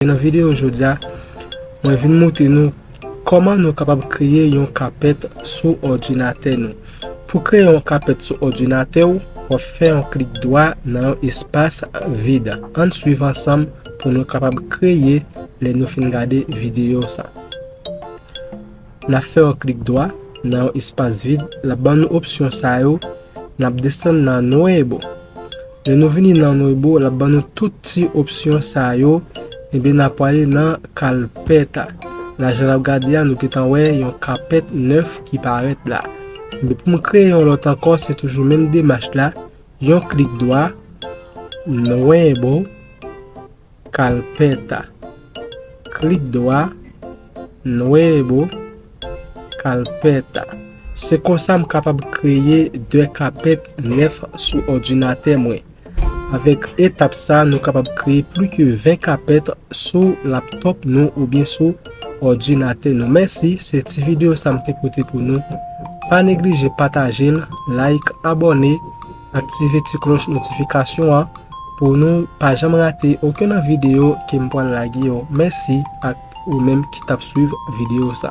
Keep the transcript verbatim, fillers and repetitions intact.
Nan videyo jodi a, mwen vin montre nou kòman nou kapab kreye yon kapèt sou òdinatè nou. Pou kreye yon kapèt sou òdinatè w, w ap fè yon klik dwa nan yon espas vid. Ann swiv ansanm pou nou kapab kreye lè nou fin gade videyo sa. N ap fè yon klik dwa nan yon espas vid, l ap ban nou opsyon sa yo, n ap desann nan Nuevo. Lè nou vini nan Nuevo, l ap ban nou tout ti opsyon sa yo, ebyen n ap prale nan Carpeta. La jan n ap gade a, nou gentan wè yon kapèt nèf ki parèt la. Ebyen pou m kreye yon lòt ankò, se toujou menm demach la, yon klik dwa, Nuevo, Carpeta. Klik dwa, Nuevo, Carpeta. Se konsa m kapab kreye de kapèt nèf sou òdinatè mwen. Avèk etap sa, nou kapab kreye plis ke ven kapèt sou laptòp nou oubyen sou òdinatè nou. Mèsi, se ti videyo sa m te pote pou nou. Pa neglije pataje l, like, abòne, aktive ti klòch notifikasyon an pou nou pa janm rate okenn videyo ke m pral lage yo. Mèsi ak ou menm ki t ap swiv videyo sa.